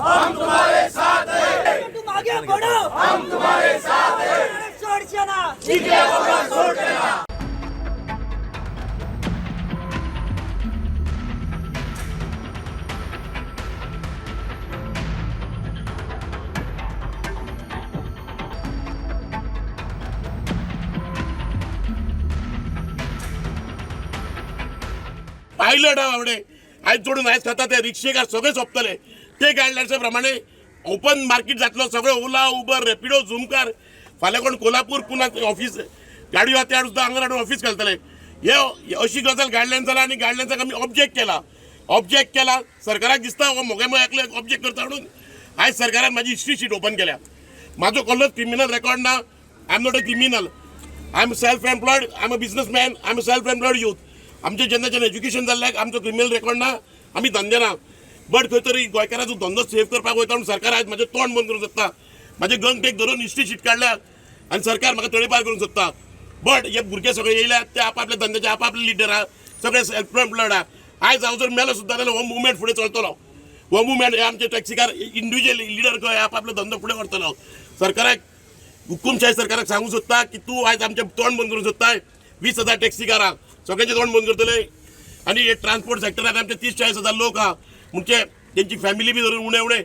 हम तुम्हारे साथ हैं। तुम आगे बढ़ो, हम तुम्हारे साथ हैं। सोडचे ना। जिंकल्या सोडचे ना। पायलट हा बाबडे आयज जोडून आयज खाता ते रिक्षेकार सगळे सोंपतले. ते गायडलायन्सा प्रमाणे ओपन मार्केट जातलो सगळे. ओला, उबर, रॅपिडो, झुमकार, फाल्यां कोण कोल्हापूर पुना ऑफीस गाडयो आहा त्या सुद्दां हांगा हाडून ऑफीस घालतले. हे अशी गजाल गायडलायन जाला आनी गायडलायन्साक आमी ऑब्जेक्ट केला, ऑब्जेक्ट केला. सरकाराक दिसता हो मोगे एकले ऑब्जेक्ट करता म्हणून आयज सरकारान म्हाजी हिस्ट्री शीट ओपन केल्या. म्हाजो कसलोच क्रिमिनल रेकॉर्ड ना. I am not a criminal. I am self employed. I am a businessman. I am a self employed youth. आमचें जेन्नाच्यान एज्युकेशन जाल्ल्याक आमचो क्रिमिनल रेकॉर्ड ना, आमी धंदे ना. बट खंय तरी गोंयकाराचो धंदो सेव करपाक वयता म्हणून सरकार आयज म्हाजें तोंड बंद करूंक सोदता. म्हाजें गंग टेक धरून हिस्ट्री शीट काडल्या आनी सरकार म्हाका तडीपार करूंक सोदता. बट हे भुरगे सगळे येयल्या ते आपापल्या धंद्याचे आपापले लिडर आहा, सगळे सेल्फ एम्प्लॉयड आहा. आयज हांव जर मेलो सुद्दां जाल्यार हो मुवमेंट फुडें चलतलो. हो मुवमेंट हे आमचे टॅक्सीकार इंडिविज्युअल लिडर खंय आपापलो धंदो फुडें व्हरतलो. सरकाराक, हुकुमशाही सरकाराक सांगूंक सोदता की तूं आयज आमचें तोंड बंद करूंक सोदताय. 20,000 टॅक्सीकारांक सगळ्यांचें तोंड बंद करतले आनी हे ट्रान्सपोर्ट सेक्टरान आमचे 30-40 हजार लोक आहा, म्हणजे तेंची फॅमिली बी धरून उणे उणे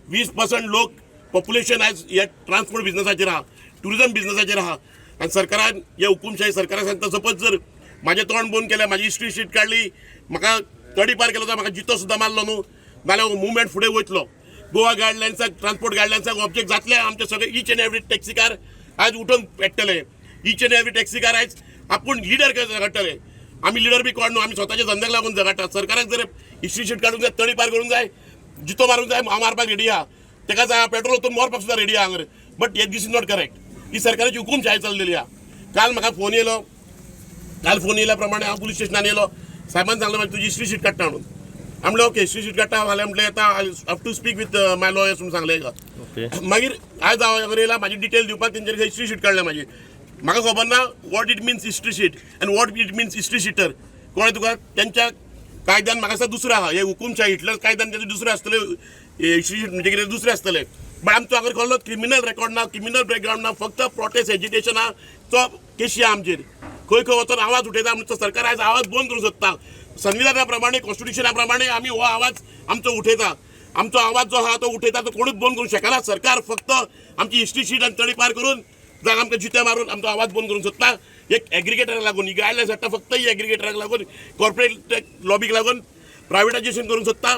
20% लोक पॉप्युलेशन आयज ह्या ट्रान्सपोर्ट बिजनसाचेर आहा, ट्युरिजम बिजनसाचेर आहा. आनी सरकारान हे हुकुमशाही सरकाराक सांगता, सपोज जर म्हाजें तोंड बंद केलें, म्हाजी हिस्ट्री शीट काडली, म्हाका तडीपार केलो जाल्यार म्हाका जितो सुद्दां मारलो न्हू जाल्यार मुवमेंट फुडें वयतलो. गोवा गायडलायन्साक, ट्रान्सपोर्ट गायडलायन्साक ऑब्जेक्ट जातले. आमचे सगळे इच एंड एवरी टॅक्सीकार आयज उठून पेट्टले. इच एंड एवरी टॅक्सीकार आयज आपूण लिडर कशे झगडटले. आमी लिडर बी कोण न्हू, आमी स्वताच्या धंद्याक लागून झगडटा. सरकाराक जर हिस्ट्री शीट काडूंक जाय, तडीपार करूंक जाय, जितो मारूंक जाय, हांव मारपाक रेडी आहा. तेका जाय पेट्रोल वचून मरपाक सुद्दां रेडी आहा हांगर. बट हे this is not correct. ही सरकाराची हुकुमशाही चल्लेली आहा. काल म्हाका फोन येयलो. काल फोन येयल्या प्रमाणे हांव पुलीस स्टेशनान येयलो. साहेबान सांगलें म्हाका, तुजी हिस्ट्री शीट काडटा म्हणून. हांव म्हणलें ओके, हिस्ट्री शीट काडटा. फाल्यां म्हटलें येता, I have to speak with my lawyers म्हणून सांगलें एका. मागीर आयज हांव हांगा येयला म्हाजी डिटेल दिवपाक. तेंच्यानी हिस्ट्री शीट काडल्या म्हाजी. म्हाका खबर ना what it means history sheet and what it means history sheeter. कळ्ळें तुका? तेंच्या कायद्यान म्हाका दिसता दुसरें आहा. हे हुकुमशाही हिटलर कायद्यान तेजें दुसरें आसतलें. हिस्ट्री शीट म्हणजे कितें दुसरें आसतलें. बट आमचो हांगा कसलो क्रिमिनल रेकॉर्ड ना, क्रिमिनल बॅकग्रावंड ना. फक्त प्रोटेस्ट एजिटेशनाचो केशी आहा आमचेर. खंय खंय वचोन आवाज उठयता. आमचो सरकार आयज आवाज बंद करूंक सोदता. संविधाना प्रमाणे, कॉन्स्टिट्युशना प्रमाणे आमी हो आवाज आमचो उठयता. आमचो आवाज जो आहा तो उठयता, तो कोणूच बंद करूंक शकना. सरकार फक्त आमची हिस्ट्री शीट आनी तडीपार करून जाका आमकां जिते मारून आमचो आवाज बंद करूंक सोदता. एक एग्रिगेटराक लागून ही गायडलायन्स हाडटा. फक्त ही एग्रिगेटराक लागून, कॉर्पोरेट लॉबीक लागून प्रायवेटायजेशन करूंक सोदता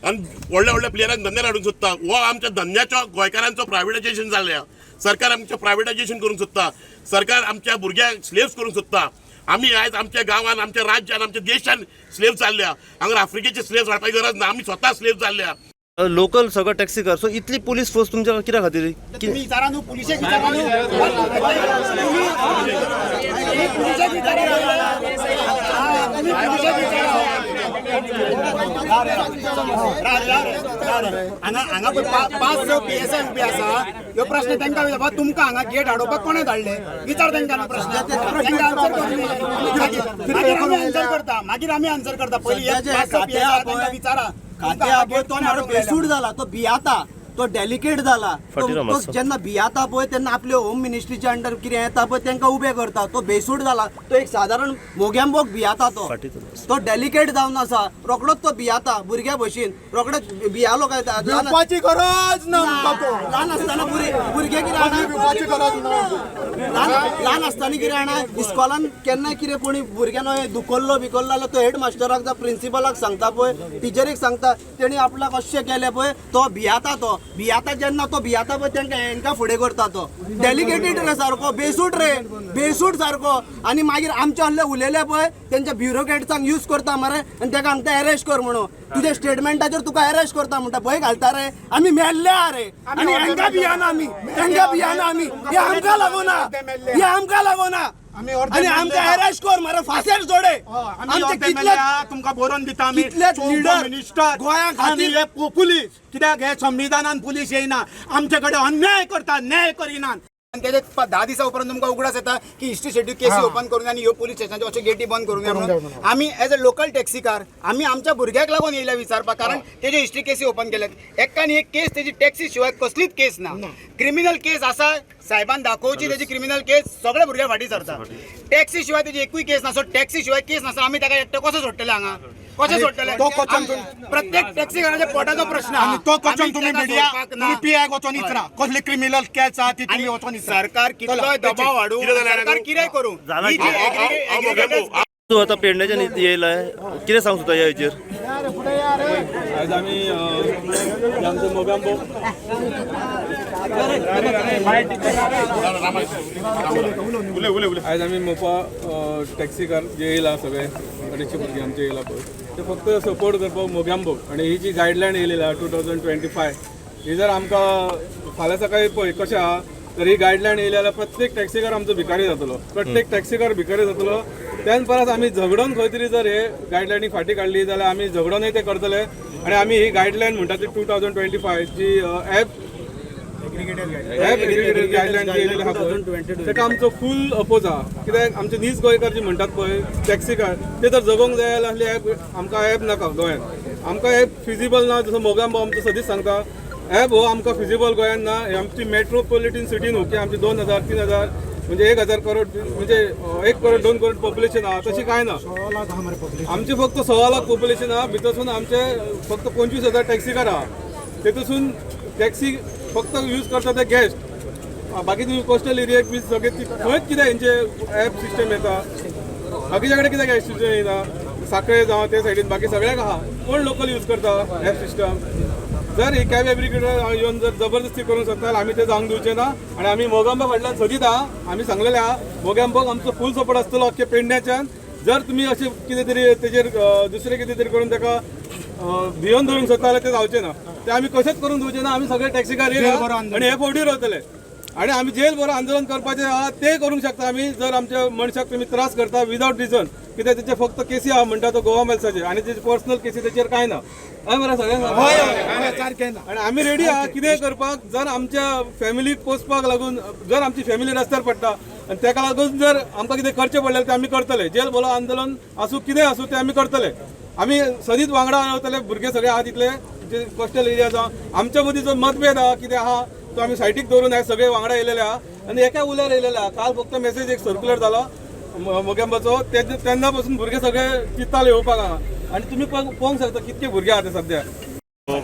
आनी व्हडल्या व्हडल्या प्लेयरांक धंद्यार हाडूंक सोदता. हो आमच्या धंद्याचो, गोंयकारांचो प्रायवेटायजेशन जाल्लें. सरकार आमचें प्रायवेटायजेशन करूंक सोदता. सरकार आमच्या भुरग्यांक स्लेव्स करूंक सोदता. आमी आयज आमच्या गांवान, आमच्या राज्यान, आमच्या देशान स्लेव जाल्ल्या. हांगा आफ्रिकेचे स्लेव्स हाडपाची गरज ना, आमी स्वता स्लेव जाल्ल्या. लोकल सगळं टॅक्सीकार, सो इतली पुलीस फोर्स तुमच्या कित्या खातीर? तुम्ही विचारा न्हू, पुलिशेक विचारा न्हू. तुम्ही पुलिशेक विचारा पयले. हा, तुम्ही पुलिशेक विचारा. हांगा हांगा पळय पांच स पीएसआय उबे आसा. ह्यो प्रश्न तांकां विचार, बाबा तुमकां हांगा गेट हाडोवपाक कोणें धाडले? विचार तांकां न्हू प्रश्न. तांकां आन्सर करूं. मागीर मागीर आमी आन्सर करता, मागीर आमी आन्सर करता. पयली हे पांच स पीएसआय तांकां विचारा. खाते हा पळय, तो मारो बेसूड जाला, तो भियाता, तो डेलिकेट जाला. फाटीं तो राव तो मातसो. जेन्ना भियाता पळय तेन्ना आपले होम मिनिस्ट्रीच्या अंडर कितें येता पळय तेंकां उबे करता. तो बेसूड जाला. तो एक सादारण मोग्यांबोक भियाता तो. फाटीं चल. तो डेलिकेट जावन आसा. रोखडोच तो भियाता भुरग्या भशेन. रोखडेच भियालो काय ल्हान भिवपाची गरज ना आमकां तो. ल्हान आसतना भुरगे कितें जाणा, भिवपाची गरज ना. ल्हान ल्हान आसतना कितें जाणा, इस्कॉलान केन्नाय कितें कोणी भुरग्यान दुखल्लो बिकल्लो जाल्यार तो हेड मास्टराक जावं प्रिंसिपलाक सांगता पळय, टिचरीक सांगता, तेणी आपल्याक अशें केलें पळय. तो भियाता, तो भियाता. जेन्ना तो भियाता पळय तेंकां हेंकां फुडें करता. तो डेलिकेटेड रे सारको, बेसूट रे, बेसूट सारको. आनी मागीर आमचे आहले उलयले पळय, तेंच्या ब्युरोक्रेट्सांक यूज करता मरे आनी तेका सांगता अरेस्ट कर म्हणून. तुज्या स्टेटमेंटाचेर तुका अरेस्ट करता म्हणटा. भंय घालता रे. आमी मेल्ले आहा रे आनी हेंकां भियाना आमी, हेंकां भियाना आमी. हे आमकां लागोना, हे आमकां लागोना. आमी अर्दे आनी आमकां मेल्ले. अरेस्ट कर मरे, फांसेर जोडे. आमी आमचे अर्दे कितले मेल्ले आहा, तुमकां बरोवन दिता आमी. कितले leader मिनिस्टर गोंया खातीर- आनी हे पुलीस कित्याक हे संविधानान पुलीस येयना? आमचे कडेन अन्याय करता, न्याय करिनात. आनी तेजे 10 दिसां उपरांत तुमकां उगडास येता की हिस्ट्री शिटीर केसी ओपन करून आनी ह्यो पोलीस स्टेशनाच्यो अश्यो गेटी बंद करूंक जाय म्हणून. आमी एज अ लोकल टॅक्सीकार, आमी आमच्या भुरग्याक लागून येयल्या विचारपाक, कारण तेजे हिस्ट्री केसी ओपन केल्यात. एकान एक केस तेजी टॅक्सी शिवाय कसलीच केस ना. क्रिमिनल केस आसा, साहेबान दाखोवची तेजी क्रिमिनल केस, सगळे भुरगे फाटीं सरता. टॅक्सी शिवाय तेजी एकूय केस ना. सो टॅक्सी शिवाय केस नासता, आमी ताका एकटे कसो सोडटले हांगा? कशें सोडटले? तो कचन प्रत्येक टॅक्सीकाराच्या पोटाचो प्रश्न आहा. आनी तो कचन आमी तुम्ही ताका मिडिया सोडपाक ना. तुम्ही पीआय वचोन इचरा कसली क्रिमिनल केस आहा ती तुम्ही वचोन इचरा. सरकार कितलोय दबाव हाडू, कितें जालें? सरकार कितेंय करूं, जालां ही जी कितें? aggregators तूं आतां पेडण्याच्यान येयलाय, कितें सांगूंक सोदता ह्या हेचेर? आज आमी आमचो मोगांबो आयज आमी मोपा टॅक्सीकार जे येयला, सगळे 250 भुरगे आमचे येयला पळय, ते फक्त सपोर्ट करपाक मोगॅम्बो. आनी ही जी गायडलायन येयलेली आहा 2025, ही जर आमकां फाल्यां सकाळी पळय कशें आहा, तर ही गायडलायन येयली जाल्यार प्रत्येक टॅक्सीकार आमचो भिकारी जातलो, प्रत्येक टॅक्सीकार भिकारी जातलो. त्यान परस आमी झगडोन खंय तरी जर हे गायडलायनी फाटीं काडली जाल्यार आमी झगडोनय ते करतले. आनी आमी ही गायडलायन म्हणटा ती 2025 जी ऍप गायडलायन जी येयलेली आहा पळय, ताका आमचो फूल अपोज आहा. कित्याक आमचे नीज गोंयकार जे म्हणटात पळय टॅक्सीकार, ते जर जगोंक जाय जाल्यार असले ऍप आमकां ऍप नाका गोंयांत. आमकां ऍप फिजिबल ना. जसो मोगांबो आमचो सदींच सांगता, ऍप हो आमकां फिजिबल गोंयांत ना. हे आमची मेट्रोपॉलिटन सिटी न्हू की आमची 2000, 3000, म्हणजे 1000 करोड, म्हणजे 1 करोड, 2 करोड पॉप्युलेशन आहा, तशी कांय ना. आमचे फक्त 1.25 लाख पॉप्युलेशन आहा, भितरसून आमचे फक्त 25,000 टॅक्सीकार आहा. तेतूसून टॅक्सी फक्त यूज करता ते गेस्ट, बाकी तुमी कोस्टल एरियाक बी सगळे खंयच कितें हेंचे ऍप सिस्टम येता? बाकीच्या कडेन कित्याक ऍप सिस्टम येना? साखळे जावं ते सायडीन बाकी सगळ्याक आहा. कोण लोकल यूज करता ऍप सिस्टम? जर ही कॅब एग्रीगेटर येवन जर जबरदस्ती करूंक शकता जाल्यार आमी ते जावंक दिवचे ना. आनी आमी मोगांबा फाटल्यान सदींच आहा. आमी सांगलेलें आहा, मोगॅम्बोक आमचो फूल सपोर्ट आसतलो अख्खे पेडण्याच्यान. जर तुमी अशें कितें तरी तेजेर दुसरें कितें तरी करून ताका भियोन धरूंक सोदता जाल्यार तें जावचें ना. तें आमी कशेंच करूंक दिवचें ना. आमी सगळे टॅक्सीकार येयला आनी हे फावटी रावतले आनी आमी जेल भरो आंदोलन करपाचें आहा तें करूंक शकता आमी. जर आमच्या मनशाक तुमी त्रास करता विदावट रिजन, कित्याक तेचे फक्त केसी आहा म्हणटा तो गोवा मेल्साचेर आनी तेचे पर्सनल केसी तेचेर कांय ना. हय मरे सगळ्यांक? आनी आमी रेडी आहा कितेंय करपाक. जर आमच्या फॅमिलीक पोसपाक लागून जर आमची फॅमिली रस्त्यार पडटा आनी तेका लागून जर आमकां कितें करचें पडलें तें आमी करतले. जेल भरो आंदोलन आसूं, कितेंय आसूं, तें आमी करतले. आमी सदींच वांगडा रावतले. भुरगे सगळे आहा तितले जे कोस्टल एरिया जावं, आमच्या मदीं जो मतभेद आहा, कितें आहा, तो आमी सायडीक दवरून हे सगळे वांगडा येयलेले आहा आनी एका उल्यार येयलेले आहा. काल फक्त मेसेज एक सर्क्युलर जालो मोगेंबाचो, तेन्ना पासून भुरगे सगळे चित्ताले येवपाक हांगा. आनी तुमी पळोवंक शकता कितके भुरगे आहा ते सद्या.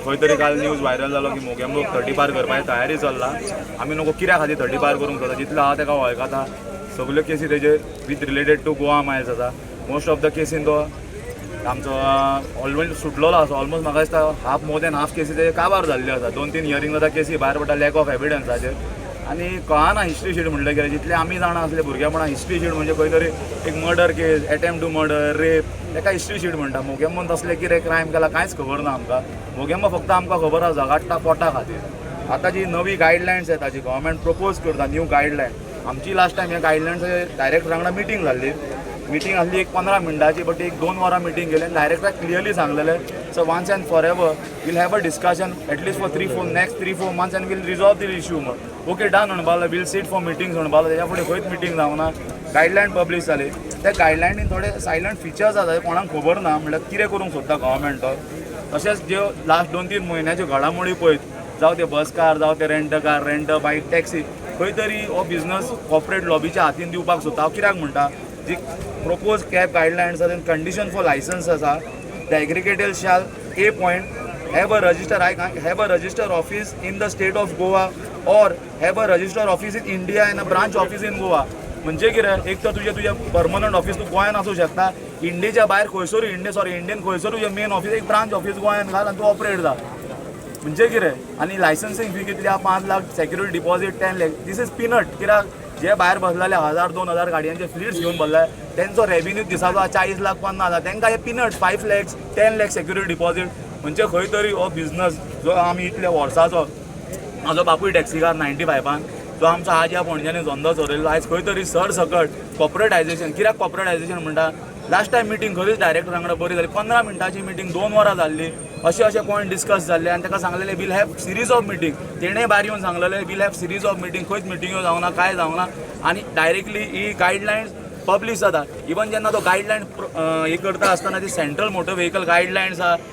खंय तरी काल न्यूज व्हायरल जालो की मोगेंबोक 30 बार करपाची तयारी चल्ला. आमी नको कित्या खातीर 30 बार करूंक सोदता? जितलो आहा ताका वळखता. सगल्यो केसी तेजेर with related to Goa Miles आसा. मोस्ट ऑफ the केसीन तो आमचो ऑलमोस्ट सुटलेलो आसा. ऑलमोस्ट म्हाका दिसता हाफ, मोर दॅन हाफ केसी तेजे काबार जाल्ल्यो आसा. दोन तीन हियरींग जाता, केसी भायर पडटा लॅक ऑफ एविडन्साचेर. आनी कळना हिस्ट्री शीट म्हणलें कितें. जितलें आमी जाणा आसले भुरगेपणां, हिस्ट्री शीट म्हणजे खंय तरी एक murder case, attempt to murder, rape, ताका हिस्ट्री शीट म्हणटा. मोगेंबोन तसलें कितें क्रायम केला कांयच खबर ना आमकां. मोगेंबो फक्त आमकां खबर आसा झगाडटा पोटा खातीर. आतां जी नवी गायडलायन्स येता, जी गव्हर्मेंट प्रपोज करता न्यू गायडलायन, आमची लास्ट टायम ह्या गायडलायन्स डायरेक्टर वांगडा मिटींग जाल्ली. मिटींग आसली एक 15 मिनटाची, बट एक 2 वरां मिटींग केली आनी डायरेक्टराक क्लियरली सांगलेलें, "So once and for ever we'll have a discussion at least for three four next 3-4 months and we'll resolve the issue." म्हण ओके डन म्हणपाक लागलो, "We'll sit for meetings" म्हणपाक लागलो. तेच्या फुडें खंयच मिटींग जावना. गायडलायन पब्लीश जाली. त्या गायडलायनीन थोडे सायलंट फिचर्स आसा, कोणाक खबर ना म्हणल्यार कितें करूंक सोदता गव्हर्मेंट तो. तशेंच ज्यो लास्ट 2-3 म्हयन्याच्यो घडामोडी पळयत, जावं ते बस कार, जावं ते rent car, rent bike, taxi, खंय तरी हो बिजनस कॉर्पोरेट लॉबीच्या हातीन दिवपाक सोदता. हांव कित्याक म्हणटा, जी प्रपोज कॅब गायडलायन्स आसा, कंडिशन फॉर लायसन्स आसा, the aggregator shall, A point, have a register office in the state of Goa or have a register office in India and a branch office in Goa. म्हणजे कितें, एक तर तुजें तुजें permanent office तूं गोंयान आसूं शकता, इंडियेच्या भायर खंयसरूय, इंडिया, सॉरी, इंडियन खंयसरूय तुजें मेन ऑफिस, एक ब्रांच ऑफिस गोंयान घाल आनी तूं ऑपरेट जा. म्हणजे कितें, आनी लायसन्सिंग फी कितली आहा? 5 lakh, security deposit 10 lakh. This is peanut. कित्याक जे भायर बसलेले 1000, 2000 गाडयांचे फ्लीट्स घेवन बसले, तेंचो रेवेन्यू दिसाचो 40 लाख, 50 हजार. तेंकां हे peanut, 5 lakhs, 10 lakh security deposit. म्हणजे खंय तरी हो बिजनस जो आमी इतल्या वर्साचो, म्हाजो बापूय टॅक्सीकार 95न, जो आमचो आज्या पणज्यांनी धंदो चलयल्लो, आयज खंय तरी सरसकट कॉर्पोरेटायझेशन. कित्याक कॉर्पोरेटायझेशन म्हणटा? लास्ट टायम मिटींग खरीच डायरेक्टर वांगडा बरी जाली. 15 मिनटाची मिटींग 2 वरां जाल्ली. अशे अशे पॉयंट डिस्कस जाल्ले आनी ताका सांगलेले we'll have series of meeting. तेणें भायर येवन सांगलेले we'll have series of meeting. खंयच मिटिंग्यो जावना, कांय जावना आनी डायरेक्टली ही गायडलायन्स पब्लीश जाता. इवन जेन्ना तो गायडलायन हे करता आसतना ती सेंट्रल मोटर व्हेकल गायडलायन्स आहा.